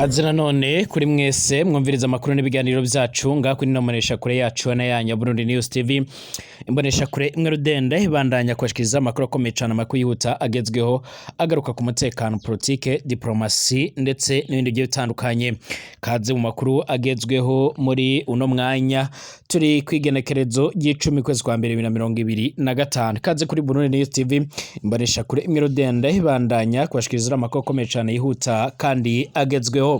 Kaze nanone kuri mwese mwumviriza amakuru n'ibiganiro byacu ngaha kuri ino mboneshakure yacu na yanyu Burundi News TV. Imboneshakure imwe rudende ibandanya kubashikiriza amakuru akomeye cane, amakuru yihuta agezweho agaruka ku mutekano, politike, diplomasi ndetse n'ibindi bigiye bitandukanye. Kaze mu makuru agezweho muri uno mwanya turi kwigenekerezo ry'icumi kwezi kwa mbere 2025. Kaze kuri Burundi News TV, imboneshakure imwe rudende ibandanya kubashikiriza amakuru akomeye cane yihuta kandi agezweho.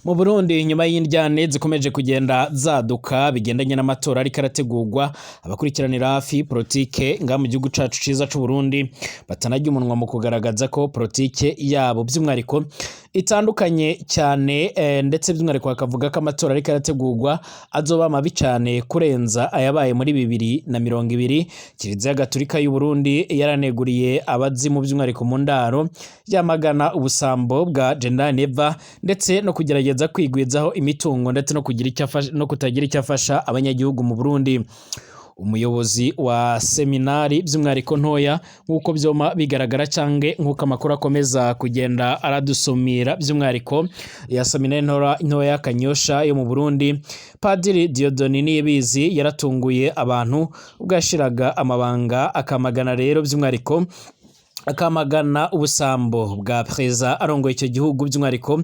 Mu Burundi, nyuma y'indyane zikomeje kugenda zaduka bigendanye n'amatora ariko arategurwa, abakurikiranira hafi politike ngaha mu gihugu cacu ciza c'u Burundi batanarya umunwa mu kugaragaza ko politike yabo by'umwihariko itandukanye cyane, ndetse by'umwihariko bakavuga ko amatora ariko arategurwa azoba mabi cane kurenza ayabaye muri 2020. Kiliziya Gatolika y'u Burundi yaraneguriye abazimu by'umwihariko mu ndaro, yamagana ubusambo bwa General Neva ndetse no kugerageza kwigwizaho imitungo ndetse no kugira icyo afasha, no kutagira icyo afasha abanyagihugu mu Burundi. Umuyobozi wa seminari by'umwihariko ntoya, nk'uko byoma bigaragara canke nk'uko amakuru akomeza kugenda aradusumira, by'umwihariko ya seminari ntoya Kanyosha yo mu Burundi, Padiri Dieudonné Niyibizi yaratunguye abantu ubwo yashiraga amabanga, akamagana rero by'umwihariko akamagana ubusambo bwa perezida arongoye icyo gihugu, by'umwihariko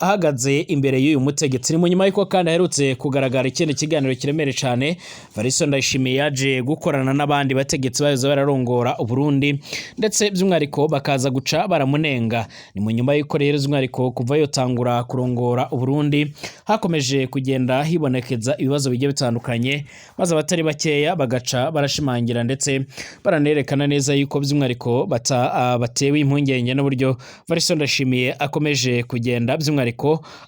ahagaze imbere y'uyu mutegetsi. Ni mu nyuma y'uko kandi aherutse kugaragara ikindi kiganiro kiremere cyane Variso Ndayishimiye yaje gukorana n'abandi bategetsi bahoze bararongora Uburundi, ndetse by'umwihariko bakaza guca baramunenga. Ni mu nyuma y'uko rero by'umwihariko kuva yotangura kurongora Uburundi hakomeje kugenda hibonekeza ibibazo bigiye bitandukanye, maze abatari bakeya bagaca barashimangira ndetse baranerekana neza yuko by'umwihariko batewe impungenge n'uburyo Variso Ndashimiye akomeje kugenda by'umwihariko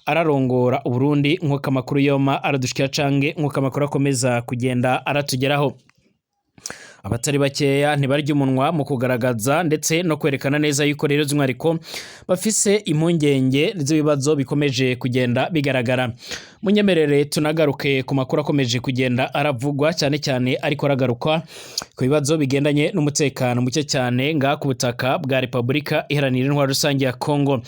ararongora Uburundi, nk'uko amakuru yoma aradushikira canke nk'uko amakuru akomeza kugenda aratugeraho. Abatari bakeya ntibarya umunwa mu kugaragaza ndetse no kwerekana neza yuko rero by'umwihariko bafise impungenge z'ibibazo bikomeje kugenda bigaragara. Munyemerere tunagaruke ku makuru akomeje kugenda aravugwa cyane cyane, ariko aragaruka ku bibazo bigendanye n'umutekano muke cyane ngaha ku butaka bwa Repubulika Iharanira Intwaro Rusange ya Kongo.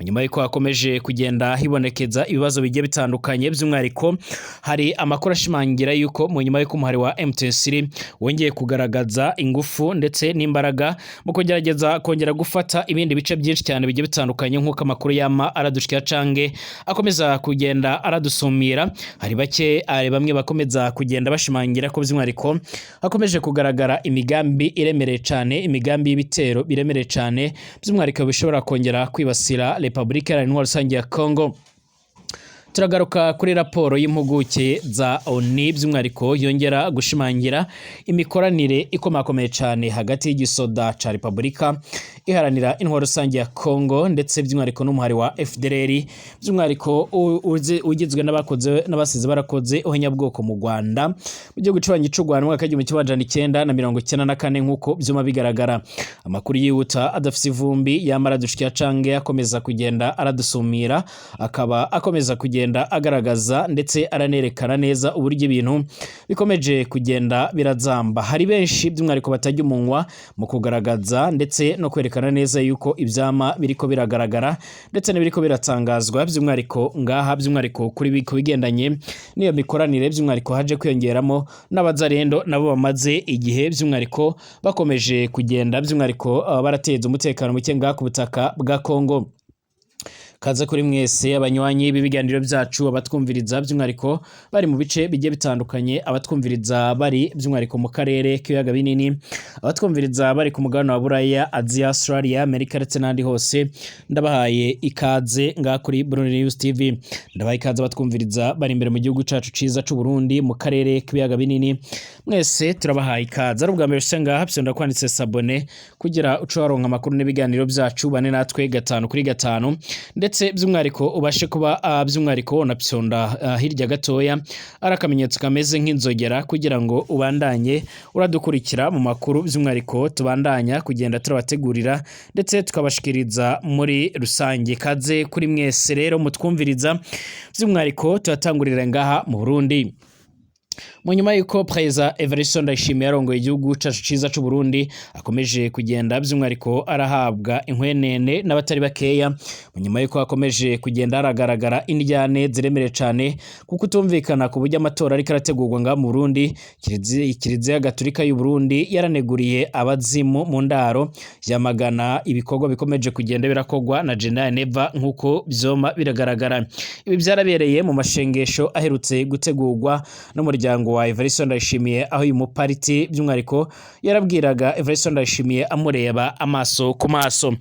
Nyuma y'uko hakomeje kugenda hibonekeza ibibazo bigiye bitandukanye, by'umwihariko hari amakuru ashimangira yuko mu nyuma y'uko umuhari wa M23 wongeye kugaragaza ingufu ndetse n'imbaraga mu kugerageza kongera gufata ibindi bice byinshi cyane bigiye bitandukanye, nk'uko amakuru yama aradushikira cange akomeza kugenda aradusumira, hari bake, hari bamwe bakomeza kugenda bashimangira ko by'umwihariko hakomeje kugaragara imigambi iremereye cyane, imigambi y'ibitero biremereye cyane by'umwihariko bishobora kongera kwibasira Repubulika Iharanira Intwaro Rusange ya Kongo. Turagaruka kuri raporo y'impuguke za ONU by'umwihariko yongera gushimangira imikoranire ikomakomeye cyane hagati y'igisoda ca Repubulika Iharanira Intwaro Rusange ya Kongo ndetse by'umwihariko n'umuhari wa FDLR, by'umwihariko ugizwe n'abakoze n'abasize barakoze ubunyabwoko mu Rwanda, mu gihugu cy'ububanyi c'u Rwanda, mu mwaka w'1994, nk'uko byuma bigaragara. Amakuru yihuta adafise ivumbi yamara dushikira cange akomeza kugenda aradusumira akaba akomeza kugenda agaragaza ndetse aranerekana neza uburyo ibintu bikomeje kugenda birazamba. Hari benshi by'umwihariko batajya umunwa mu kugaragaza ndetse no kwerekana neza yuko ivyama biriko biragaragara ndetse n'ibiriko biratangazwa by'umwihariko ngaha, by'umwihariko kuri ku bigendanye n'iyo mikoranire, by'umwihariko haje kwiyongeramo n'abazarendo nabo bamaze igihe by'umwihariko bakomeje kugenda by'umwihariko barateza umutekano muke ngaha ku butaka bwa Kongo. Kaze kuri mwese abanywanyi b'ibiganiro byacu, abatwumviriza by'umwihariko bari mu bice bigiye bitandukanye, abatwumviriza bari by'umwihariko mu karere k'ibiyaga binini, abatwumviriza bari ku mugabane wa Buraya, Aziya, Australia, Amerika ndetse n'ahandi hose, ndabahaye ikaze ngaha kuri Burundi News TV. Ndabahaye ikaze abatwumviriza bari imbere mu gihugu cacu ciza c'u Burundi, mu karere k'ibiyaga binini, mwese turabahaye ikaze. Ari ubwa mbere ushitse ngaha, fyonda kwanditse s'abonner kugira uce waronka amakuru n'ibiganiro byacu, bane natwe gatanu kuri gatanu, ndetse by'umwihariko ubashe kuba by'umwihariko unapyonda hirya gatoya ari akamenyetso kameze nk'inzogera kugira ngo ubandanye uradukurikira mu makuru by'umwihariko tubandanya kugenda turabategurira ndetse tukabashikiriza muri rusange. Kaze kuri mwese rero mutwumviriza, by'umwihariko turatangurira ngaha mu Burundi. Mu nyuma y'uko Perezida Evariste Ndayishimiye arongoye igihugu cacu ciza c'u Burundi akomeje kugenda by'umwihariko arahabwa inkwenene n'abatari bakeya, mu nyuma y'uko akomeje kugenda haragaragara indyane ziremereye cane kuko utumvikana ku buryo amatora ariko arategurwa ngaha mu Burundi, Kiliziya Gatolika y'u Burundi yaraneguriye abazimu mu ndaro, yamagana ibikorwa bikomeje kugenda birakorwa na General Neva nk'uko vyoma biragaragara. Ibi vyarabereye mu mashengesho aherutse gutegurwa n'umuryango wa Evariste Ndayishimiye, aho uyu mupariti by'umwihariko yarabwiraga Evariste Ndayishimiye amureba amaso ku maso.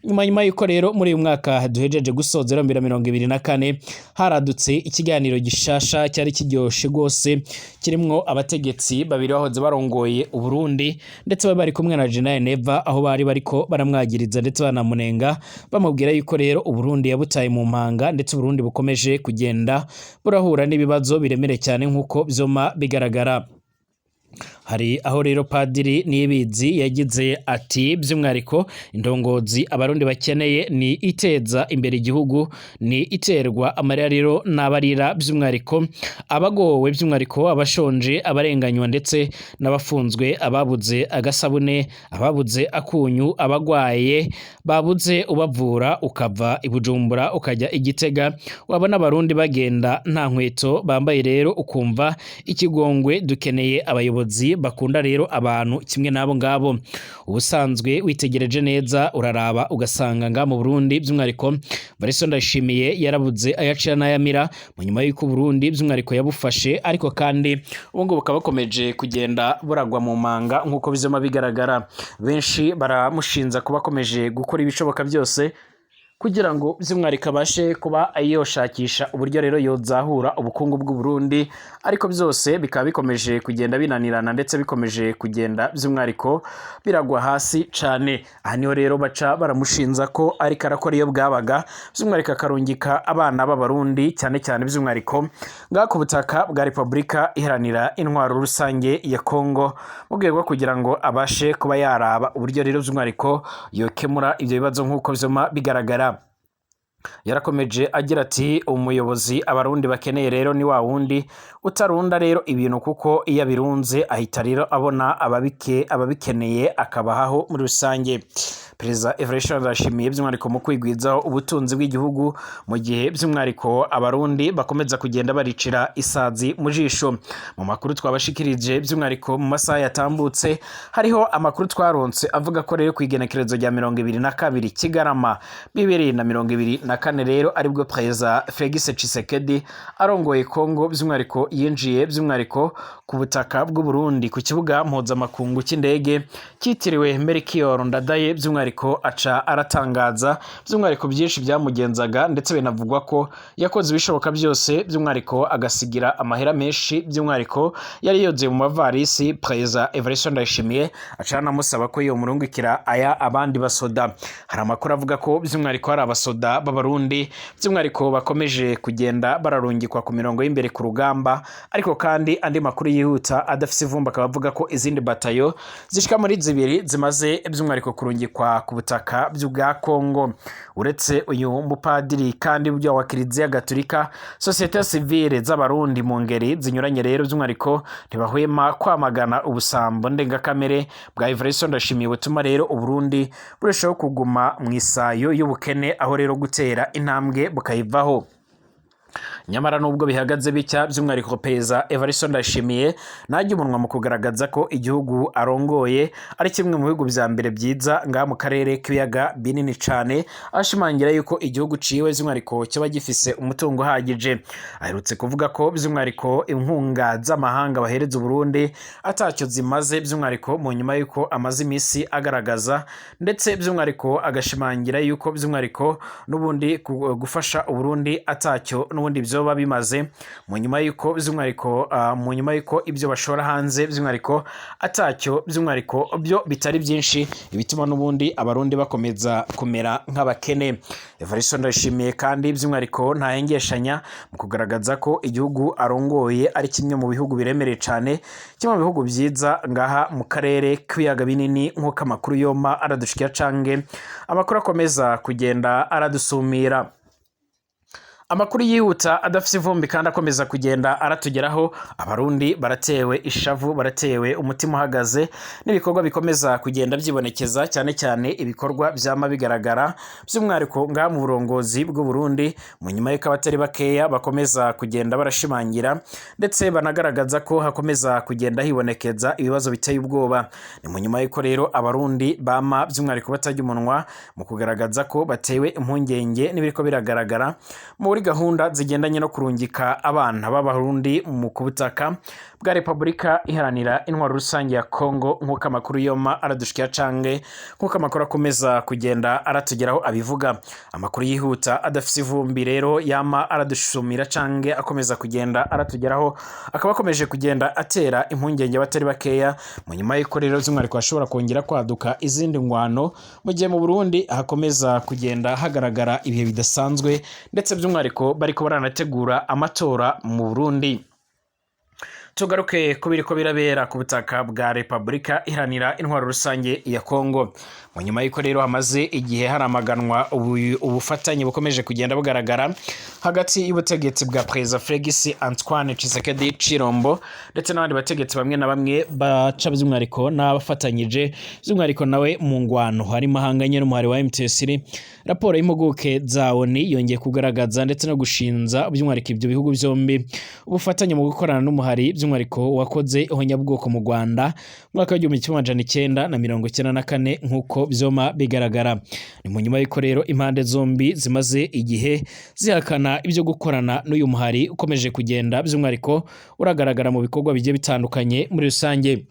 Nyuma y'uko rero muri uyu mwaka duhejeje gusoza 2024 haradutse ikiganiro gishasha cyari kiryoshe rwose, kirimwo abategetsi babiri bahoze barongoye Uburundi ndetse bari bari kumwe na General Neva, aho bari bariko baramwagiriza ndetse banamunenga, bamubwira yuko rero Uburundi yabutaye mu mpanga ndetse Uburundi bukomeje kugenda burahura n'ibibazo biremereye cyane nk'uko vyoma bigaragara. Hari aho rero Padiri Niyibizi yagize ati by'umwihariko indongozi abarundi bakeneye ni iteza imbere igihugu, ni iterwa amarira rero n'abarira, by'umwihariko abagowe, by'umwihariko abashonje, abarenganywa ndetse n'abafunzwe, ababuze agasabune, ababuze akunyu, abagwaye babuze ubavura, ukava i Bujumbura ukajya i Gitega wabona abarundi bagenda nta nkweto bambaye, rero ukumva ikigongwe. Dukeneye abayobozi bakunda rero abantu kimwe n'abo ngabo. Ubusanzwe witegereje neza uraraba ugasanga nga mu Burundi by'umwihariko Evariste Ndayishimiye yarabuze ayacira n'ayamira mu nyuma y'uko Burundi by'umwihariko yabufashe, ariko kandi ubu ngubu bukaba bukomeje kugenda buragwa mu manga nk'uko bizoma bigaragara. Benshi baramushinza kuba akomeje gukora ibishoboka byose kugira ngo by'umwihariko abashe kuba yoshakisha uburyo rero yozahura ubukungu bw'u Burundi, ariko byose bikaba bikomeje kugenda binanirana ndetse bikomeje kugenda by'umwihariko biragwa hasi cane. Aha niho rero baca baramushinza ko ariko arakora iyo bwabaga, by'umwihariko akarungika abana b'abarundi cyane cyane by'umwihariko ngaha ku butaka bwa Repubulika Iharanira Intwaro Rusange ya Kongo, mu rwego rwo kugira ngo abashe kuba yaraba uburyo rero by'umwihariko yokemura ibyo bibazo nk'uko vyoma bigaragara. Yarakomeje agira ati umuyobozi abarundi bakeneye rero ni wa wundi utarunda rero ibintu, kuko iyo abirunze ahita rero abona ababikeneye akabahaho muri rusange. Perezida Evariste Ndayishimiye by'umwihariko mu kwigwizaho ubutunzi bw'igihugu, mu gihe by'umwihariko abarundi bakomeza kugenda baricira isazi mu jisho. Mu makuru twabashikirije by'umwihariko mu masaha yatambutse, hariho amakuru twaronse avuga ko rero ku igenekerezo rya 22 Kigarama 2024 rero aribwo Perezida Felix Tshisekedi arongoye Kongo by'umwihariko yinjiye by'umwihariko ku butaka bw'u Burundi ku kibuga mpuzamakungu cy'indege cyitiriwe Melchior Ndadaye, by'umwihariko aca aratangaza by'umwihariko byinshi byamugenzaga, ndetse binavugwa ko yakoze ibishoboka byose by'umwihariko agasigira amahera menshi by'umwihariko yari yozuye mu mavarisi Perezida Evariste Ndayishimiye, aca anamusaba ko yomurungikira aya abandi basoda. Hari amakuru avuga ko by'umwihariko hari abasoda b'abarundi by'umwihariko bakomeje kugenda bararungikwa ku mirongo y'imbere ku rugamba, ariko kandi andi makuru yihuta adafise ivumbi akaba avuga ko izindi batayo zishika muri zibiri zimaze by'umwihariko kurungikwa ku butaka bwa Kongo. Uretse uyu mupadiri kandi byo wa Kiliziya Gatolika, société civile z'abarundi mu ngeri zinyuranye rero by'umwihariko ntibahwema kwamagana ubusambo ndengakamere bwa Evariste Ndayishimiye butuma rero Uburundi burushaho kuguma mu isayo y'ubukene, aho rero gutera intambwe bukayivaho. Nyamara nubwo bihagaze bitya, by'umwihariko Perezida Evariste Ndayishimiye ntajya umunwa mu kugaragaza ko igihugu arongoye ari kimwe mu bihugu vya mbere byiza ngaha mu karere k'ibiyaga binini cane, ashimangira yuko igihugu ciwe by'umwihariko kiba gifise umutungo uhagije. Aherutse kuvuga ko by'umwihariko inkunga z'amahanga bahereza Uburundi atacyo zimaze, by'umwihariko mu nyuma yuko amaze imisi agaragaza ndetse by'umwihariko agashimangira yuko by'umwihariko n'ubundi gufasha Uburundi atacyo n'ubundi vyoba bimaze, mu nyuma yuko by'umwihariko mu nyuma yuko ibyo bashora hanze by'umwihariko atacyo by'umwihariko byo bitari byinshi, ibituma n'ubundi abarundi bakomeza kumera nk'abakene. Evariste Ndayishimiye kandi by'umwihariko ntahengeshanya mu kugaragaza ko igihugu arongoye ari kimwe mu bihugu biremereye cane, kimwe mu bihugu vyiza ngaha mu karere k'ibiyaga binini, nk'uko amakuru yoma aradushikira canke amakuru akomeza kugenda aradusumira. Amakuru yihuta adafise ivumbi kandi akomeza kugenda aratugeraho. Abarundi baratewe ishavu, baratewe umutima uhagaze n'ibikorwa bikomeza kugenda vyibonekeza, cyane cyane ibikorwa vyama bigaragara by'umwihariko ngaha mu burongozi bw'u Burundi, mu nyuma y'uko abatari bakeya bakomeza kugenda barashimangira ndetse banagaragaza ko hakomeza kugenda hibonekeza ibibazo biteye ubwoba. Ni mu nyuma y'uko rero Abarundi bama by'umwihariko batarya umunwa mu kugaragaza ko batewe impungenge n'ibiriko biragaragara muri gahunda zigendanye no kurungika abana b'Abarundi mu kubutaka bwa Repubulika Iharanira Intwaro Rusange ya Kongo, nk'uko amakuru yoma aradushikira canke nk'uko amakuru akomeza kugenda aratugeraho abivuga. Amakuru yihuta adafise ivumbi rero yama aradushumira canke akomeza kugenda aratugeraho akaba akomeje kugenda atera impungenge abatari bakeya, mu nyuma y'uko rero by'umwihariko hashobora kongera kwaduka izindi ngwano, mu gihe mu Burundi hakomeza kugenda hagaragara ibihe bidasanzwe, ndetse by'umwihariko bariko baranategura amatora mu Burundi. Tugaruke ku biriko birabera ku butaka bwa Repubulika Iharanira Intwaro Rusange ya Kongo, mu nyuma y'uko rero hamaze igihe haramaganwa ubufatanye bukomeje kugenda bugaragara hagati y'ubutegetsi bwa Perezida Felix Antoine Tshisekedi Chilombo ndetse n'abandi bategetsi bamwe na bamwe baca by'umwihariko n'abafatanyije by'umwihariko nawe mu ngwano harimo ahanganye n'umuhari wa M23. Raporo y'impuguke za ONU yongeye kugaragaza ndetse no gushinza by'umwihariko ibyo bihugu byombi ubufatanye mu gukorana n'umuhari by'umwihariko wakoze ihonyabwoko mu Rwanda mu mwaka w'1994, nk'uko vyoma bigaragara. Ni mu nyuma y'uko rero impande zombi zimaze igihe zihakana ibyo gukorana n'uyu muhari ukomeje kugenda by'umwihariko uragaragara mu bikorwa bigiye bitandukanye muri rusange.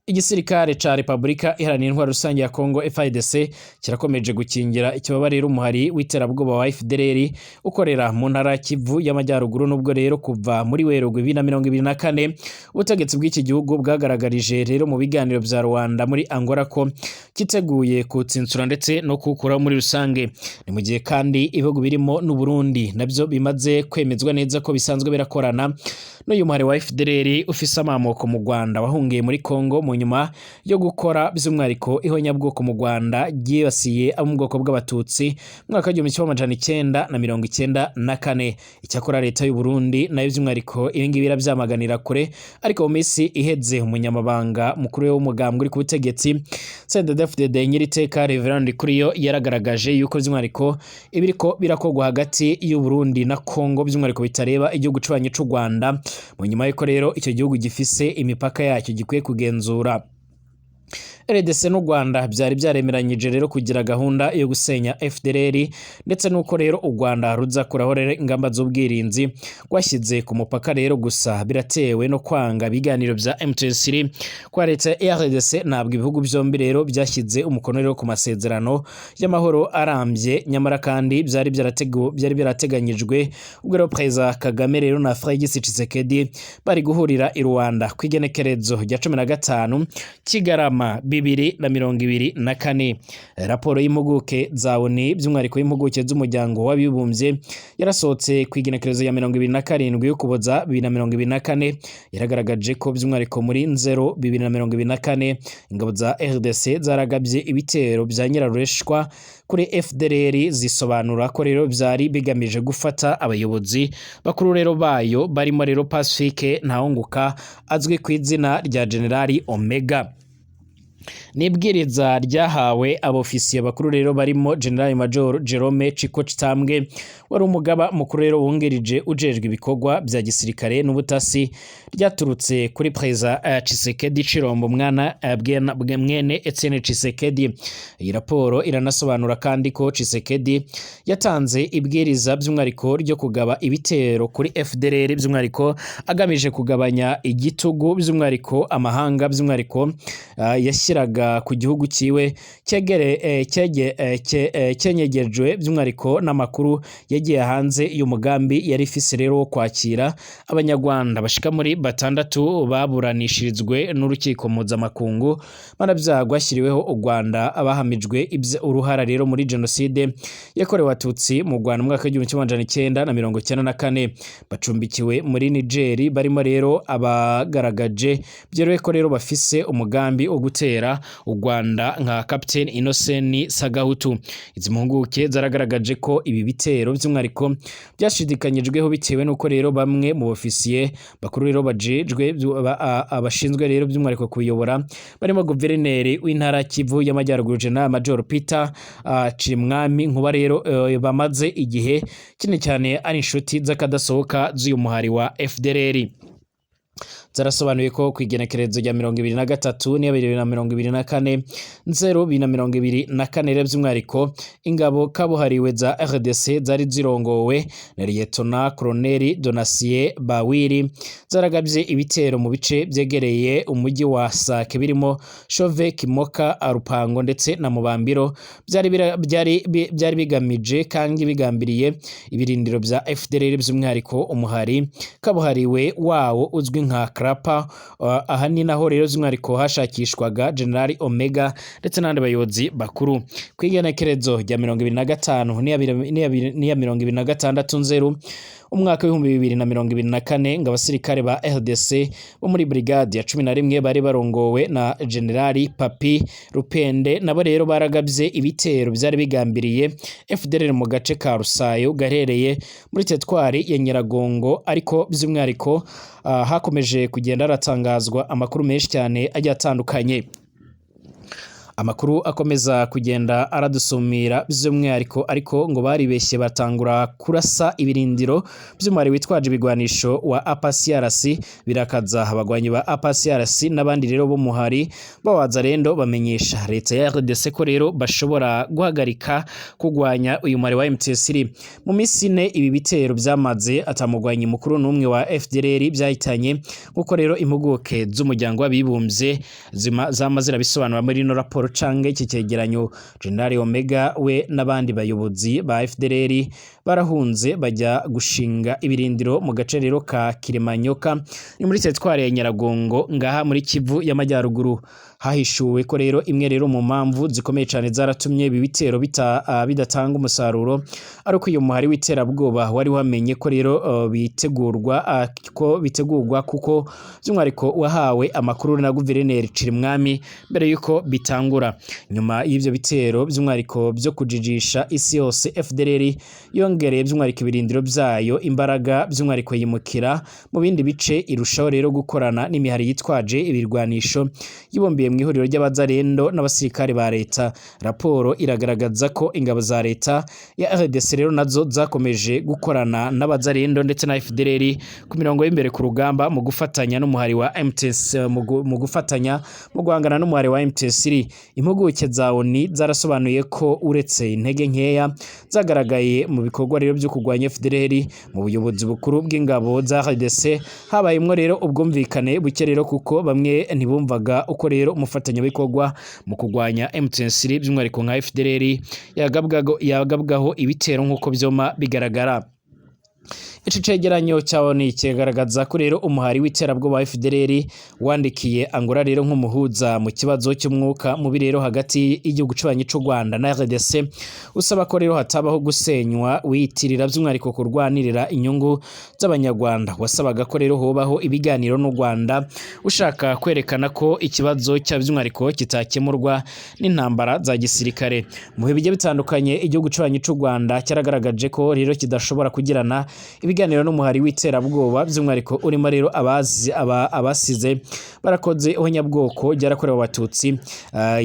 Igisirikare ca Repubulika Iharanira Intwaro Rusange ya Kongo, FARDC, kirakomeje gukingira ikibaba rero umuhari w'iterabwoba wa FDLR ukorera mu ntara ya Kivu y'Amajyaruguru, nubwo rero kuva muri Werurwe 2024 ubutegetsi bw'iki gihugu bwagaragarije rero mu biganiro vya Rwanda muri Angola ko kiteguye kutsinsura ndetse no kuwukuraho muri rusange. Ni mu gihe kandi ibihugu birimo n'u Burundi navyo bimaze kwemezwa neza ko bisanzwe birakorana n'uyu muhari wa FDLR ufise amamoko mu Rwanda, wahungiye muri Kongo mu nyuma yo gukora by'umwihariko ihonyabwoko mu Rwanda ryibasiye abo mu bwoko bw'Abatutsi mu mwaka w'1994. Icyakora leta y'u Burundi nayo by'umwihariko ibi ngibi irabyamaganira kure, ariko mu minsi iheze umunyamabanga mukuru w'umugambwe uri ku butegetsi CNDD-FDD, Nyiriteka Reverend Ndikuriyo, yaragaragaje yuko by'umwihariko ibiriko birakorwa hagati y'u Burundi na Kongo by'umwihariko bitareba igihugu cubanyi c'u Rwanda, mu nyuma y'uko rero icyo gihugu gifise imipaka yacyo gikwiye kugenzura. RDC n'u Rwanda byari byaremeranyije rero kugira gahunda yo gusenya FDLR, ndetse nuko rero u Rwanda ruzakuraho rero ingamba z'ubwirinzi rwashyize ku mupaka rero, gusa biratewe no kwanga ibiganiro bya M23 kwa leta ya RDC. Ntabwo ibihugu byombi rero byashyize umukono rero ku masezerano y'amahoro arambye, nyamara kandi byari byarateganyijwe ubwo rero Perezida Kagame rero na Felix Tshisekedi bari guhurira i Rwanda ku igenekerezo rya 15 Kigarama 2024. Raporo y'impuguke za ONU, by'umwihariko y'impuguke z'Umuryango w'Abibumbye, yarasohotse ku igenekerezo ya 27 y'Ukuboza 2024, yaragaragaje ko by'umwihariko muri Nzero 2024 ingabo za RDC zaragabye ibitero bya nyirarureshwa kuri FDLR, zisobanura ko rero byari bigamije gufata abayobozi bakuru rero bayo, barimo rero Pacifique Ntahunguka azwi ku izina rya Generali Omega. N'ibwiriza ryahawe abofisiye bakuru rero barimo General Major Jerome Chiko Chitambwe, wari umugaba mukuru rero wungirije ujejwe ibikorwa bya gisirikare n'ubutasi, ryaturutse kuri Perezida Tshisekedi Chilombo, mwana mwene Etienne Tshisekedi. Iyi raporo iranasobanura kandi ko Tshisekedi yatanze ibwiriza by'umwihariko ryo kugaba ibitero kuri FDLR, by'umwihariko agamije kugabanya igitugu by'umwihariko amahanga by'umwihariko yashyiraga ku gihugu ciwe cyegere cyenyegejwe by'umwihariko n'amakuru yagiye hanze y'umugambi yari ifise rero wo kwakira Abanyarwanda bashika muri batandatu baburanishirizwe n'urukiko mpuzamakungu mpanabyaha rwashyiriweho u Rwanda, abahamijwe uruhara rero muri jenoside yakorewe Abatutsi mu Rwanda mu mwaka w'1994, bacumbikiwe muri Niger, barimo rero abagaragaje byeruye ko rero bafise umugambi wo gutera U Rwanda nka Captain Innocent Sagahutu. Izi mpuguke zaragaragaje ko ibi bitero by'umwihariko byashidikanyijweho bitewe n'uko rero bamwe mu ofisiye bakuru rero bajejwe abashinzwe rero by'umwihariko kuyobora, barimo guverineri w'intara Kivu y'Amajyaruguru, General Major Peter Cirimwami Nkuba, rero bamaze igihe kinini cyane ari inshuti z'akadasohoka z'uyu muhari wa FDLR. Zarasobanuye ko ku igenekerezo rya 23 n'iya 2024 nzero 2024 rero by'umwihariko ingabo kabuhariwe za RDC zari zirongowe na Lieutenant Colonel Donatien Bawiri zaragabye ibitero mu bice byegereye umujyi wa Sake birimo Shove, Kimoka, Arupango ndetse na Mubambiro, byari bigamije kandi bigambiriye ibirindiro bya FDLR, by'umwihariko umuhari kabuhariwe wawo uzwi nka Krapa. Aha ni naho rero by'umwihariko hashakishwaga General Omega ndetse n'abandi bayobozi bakuru. Ku igenekerezo rya 25 n'iya 26 nzeru umwaka w'2024, ngo abasirikare ba RDC bo muri brigade ya 11 bari barongowe na General Papi Rupende nabo rero baragabye ibitero byari bigambiriye FDLR mu gace ka Rusayo gaherereye muri teritwari ya Nyiragongo. Ariko by'umwihariko hakomeje kugenda haratangazwa amakuru menshi cyane agiye atandukanye, amakuru akomeza kugenda aradusumira by'umwihariko, ariko ngo baribeshye batangura kurasa ibirindiro by'umubare witwaje ibigwanisho wa APCRC, birakaza abagwanyi ba APCRC n'abandi rero bo muhari bawaza rendo, bamenyesha leta ya RDC ko rero bashobora guhagarika kugwanya uyu muhari wa M23. Mu minsi 4 ibi bitero byamaze, atamugwanyi mukuru n'umwe wa FDLR byahitanye, nkuko rero impuguke z'umuryango w'abibumbye zama zirabisobanura muri ino raporo canke iki cyegeranyo. General Omega we n'abandi bayobozi ba FDLR barahunze bajya gushinga ibirindiro mu gace rero ka Kiremanyoka, ni muri teritwari ya Nyiragongo ngaha muri Kivu y'Amajyaruguru. Hahishuwe ko rero imwe rero mu mpamvu zikomeye cyane zaratumye ibi bitero bidatanga umusaruro ari uko uyu muhari w'iterabwoba wari wamenye ko rero bitegurwa, ko bitegurwa, kuko by'umwihariko wahawe amakuru na guverineri Cirimwami mbere yuko bitangura. Nyuma y'ibyo bitero by'umwihariko byo kujijisha isi yose, FDLR yongereye by'umwihariko ibirindiro byayo imbaraga, by'umwihariko yimukira mu bindi bice, irushaho rero gukorana n'imihari yitwaje ibirwanisho yibumbiye mu ihuriro ry'abazarendo n'abasirikare ba leta. Raporo iragaragaza ko ingabo za leta ya RDC rero nazo zakomeje gukorana n'abazarendo ndetse na FDLR ku mirongo y'imbere ku rugamba mu gufatanya n'umuhari wa MTS, mu gufatanya mu guhangana n'umuhari wa M23. Impuguke za ONU zarasobanuye ko uretse intege nkeya zagaragaye mu bikorwa rero byo kurwanya FDLR, mu buyobozi bukuru bw'ingabo za RDC habayemwo rero ubwumvikane buke rero, kuko bamwe ntibumvaga uko rero umufatanyabikorwa mu kurwanya M23, by'umwihariko nka FDLR, yagabwaho ibitero nk'uko byoma bigaragara. Ico cegeranyo ca ONU kigaragaza ko rero umuhari w'iterabwoba wa FDLR wandikiye Angola rero nk'umuhuza mu kibazo cy'umwuka mubi rero hagati y'igihugu c'abanyi c'u Rwanda na RDC, usaba ko rero hatabaho gusenywa, wiyitirira by'umwihariko kurwanirira inyungu z'Abanyarwanda. Wasabaga ko rero hobaho ibiganiro n'u Rwanda, ushaka kwerekana ko ikibazo cya by'umwihariko kitakemurwa n'intambara za gisirikare. Mu bihe bigiye bitandukanye, igihugu c'abanyi c'u Rwanda cyaragaragaje ko rero kidashobora kugirana ibiganiro n'umuhari w'iterabwoba, by'umwihariko urimo rero abazi abasize barakoze ihonyabwoko ryarakorewe Abatutsi,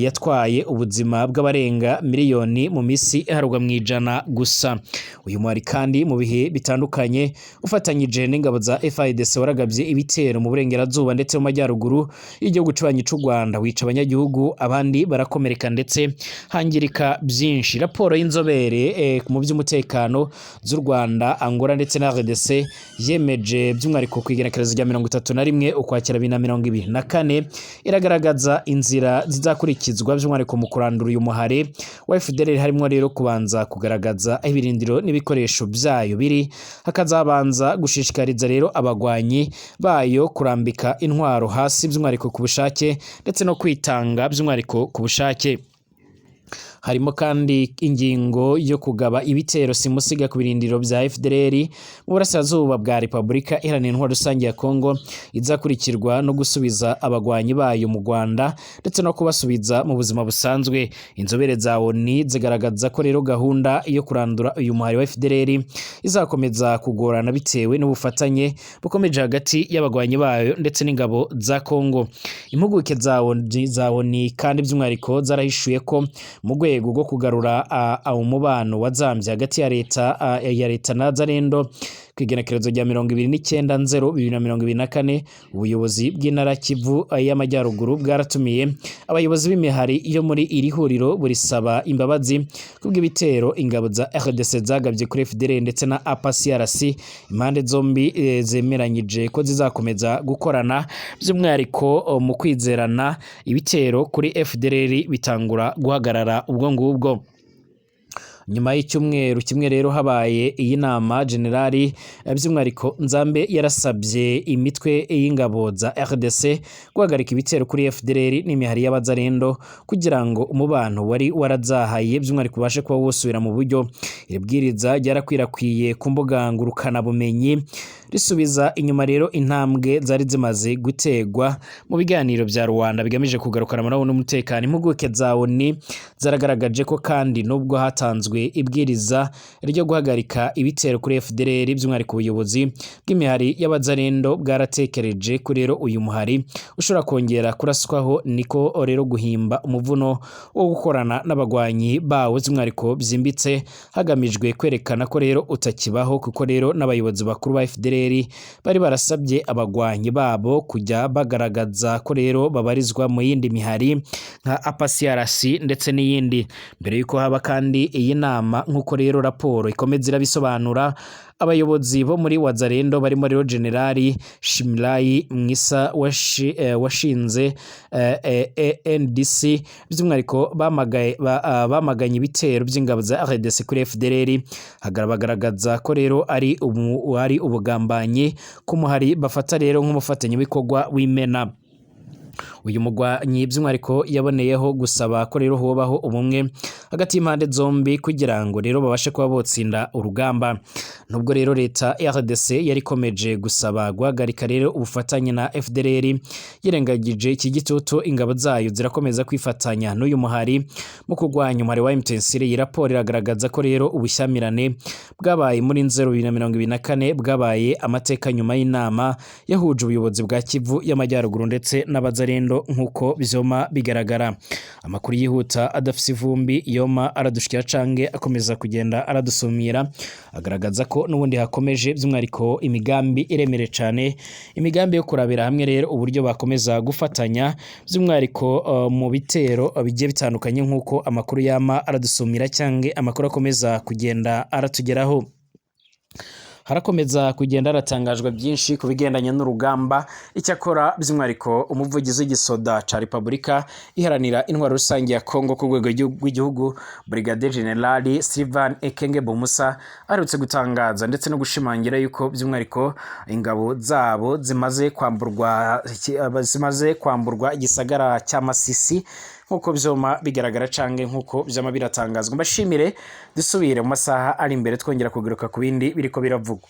yatwaye ubuzima bw'abarenga miliyoni mu misi iharurwa mu ijana gusa. Uyu muhari kandi mu bihe bitandukanye ufatanyije n'ingabo za FARDC waragabye ibitero mu burengerazuba ndetse mu majyaruguru y'igihugu c'abanyi c'u Rwanda, wica abanyagihugu, abandi barakomereka ndetse hangirika byinshi. Raporo y'inzobere mu by'umutekano z'u Rwanda, Angola ndetse na RDC yemeje by'umwihariko ku igenekerezo rya 31 Ukwakira 2024 iragaragaza inzira zizakurikizwa by'umwihariko mu kurandura uyu muhari wa FDLR, harimo rero kubanza kugaragaza aho ibirindiro n'ibikoresho byayo biri, hakazabanza gushishikariza rero abagwanyi bayo kurambika intwaro hasi by'umwihariko ku bushake ndetse no kwitanga by'umwihariko ku bushake. Harimo kandi ingingo yo kugaba ibitero simusiga ku birindiro bya FDLR mu burasirazuba bwa Repubulika Iharanira Intwaro Rusange ya Kongo, izakurikirwa no gusubiza abagwanyi bayo mu Rwanda ndetse no kubasubiza mu buzima busanzwe. Inzobere za ONU zigaragaza ko rero gahunda yo kurandura uyu muhari wa FDLR izakomeza kugorana bitewe n'ubufatanye bukomeje hagati y'abagwanyi bayo ndetse n'ingabo za Kongo. Impuguke za ONU kandi by'umwihariko zarahishuye ko mu rwego rwo kugarura umubano wazambye hagati ya leta na Wazalendo, ku igenekerezo rya 29.0.2024, ubuyobozi bw'intara Kivu y'Amajyaruguru bwaratumiye abayobozi b'imihari yo muri iri huriro, burisaba imbabazi kubw'ibitero ingabo za RDC zagabye kuri FDLR ndetse na APCRC. Impande zombi zemeranyije ko zizakomeza gukorana, by'umwihariko mu kwizerana. Ibitero kuri FDLR bitangura guhagarara ubwo ngubwo. Nyuma y'icyumweru kimwe rero habaye iyi nama, generali by'umwihariko Nzambe yarasabye imitwe y'ingabo za RDC guhagarika ibitero kuri FDLR n'imihari y'abazarendo kugira ngo umubano wari warazahaye by'umwihariko ubashe kuba wosubira mu buryo. Iri bwiriza ryarakwirakwiye ku mbuga ngurukanabumenyi, risubiza inyuma rero intambwe zari zimaze gutegwa mu biganiro bya Rwanda bigamije kugarukana amahoro n'umutekano. Impuguke za ONU zaragaragaje ko kandi nubwo hatanzwe ibwiriza ryo guhagarika ibitero kuri FDLR, by'umwihariko ubuyobozi bw'imihari y'abazarendo bwaratekereje ko rero uyu muhari ushobora kongera kuraswaho, niko rero guhimba umuvuno wo gukorana n'abagwanyi bawo by'umwihariko byimbitse, hagamijwe kwerekana ko rero utakibaho, kuko rero n'abayobozi bakuru ba FDLR bari barasabye abagwanyi babo kujya bagaragaza ko rero babarizwa mu yindi mihari nka APCRC ndetse n'iyindi. Mbere y'uko haba kandi iyi nama, nk'uko rero raporo ikomeza irabisobanura, abayobozi bo muri Wazalendo barimo rero Generali Shimilayi Mwisa washinze NDC, by'umwihariko bamaganye ibitero by'ingabo za RDC kuri FDLR, bagaragaza ko rero ari ubugambanyi k'umuhari bafata rero nk'umufatanyabikorwa w'imena. Uyu mugwanyi by'umwihariko yaboneyeho gusaba ko rero hobaho ubumwe hagati y'impande zombi kugira ngo rero babashe kuba botsinda urugamba. Nubwo rero leta RDC yari ikomeje gusaba guhagarika rero ubufatanye na FDLR, yirengagije iki gitutu, ingabo zayo zirakomeza kwifatanya n'uyu muhari mu kurwanya umuhari wa M23. Iyi raporo iragaragaza ko rero ubushyamirane bwabaye muri Nzero 2024 bwabaye amateka nyuma y'inama yahuje ubuyobozi bwa Kivu y'Amajyaruguru ndetse n'abazarendo, nk'uko bizoma bigaragara. Amakuru yihuta adafise ivumbi yoma aradushikira cange akomeza kugenda aradusumira, agaragaza ko n'ubundi hakomeje by'umwihariko imigambi iremere cane, imigambi yo kurabira hamwe rero uburyo bakomeza gufatanya by'umwihariko mu bitero bigiye bitandukanye, nk'uko amakuru yama aradusumira cange amakuru akomeza kugenda aratugeraho. Harakomeza kugenda haratangajwe byinshi ku bigendanye n'urugamba. Icyakora by'umwihariko umuvugizi w'igisoda ca Repubulika Iharanira Intwaro Rusange ya Kongo ku rwego rw'igihugu, Brigadier General Sylvain Ekenge Bomusa, aherutse gutangaza ndetse no gushimangira yuko by'umwihariko ingabo zabo zimaze kwamburwa igisagara cya Masisi, nk'uko vyoma bigaragara canke nk'uko vyama biratangazwa. Mbashimire, dusubire mu masaha ari imbere twongera kugaruka ku bindi biriko biravugwa.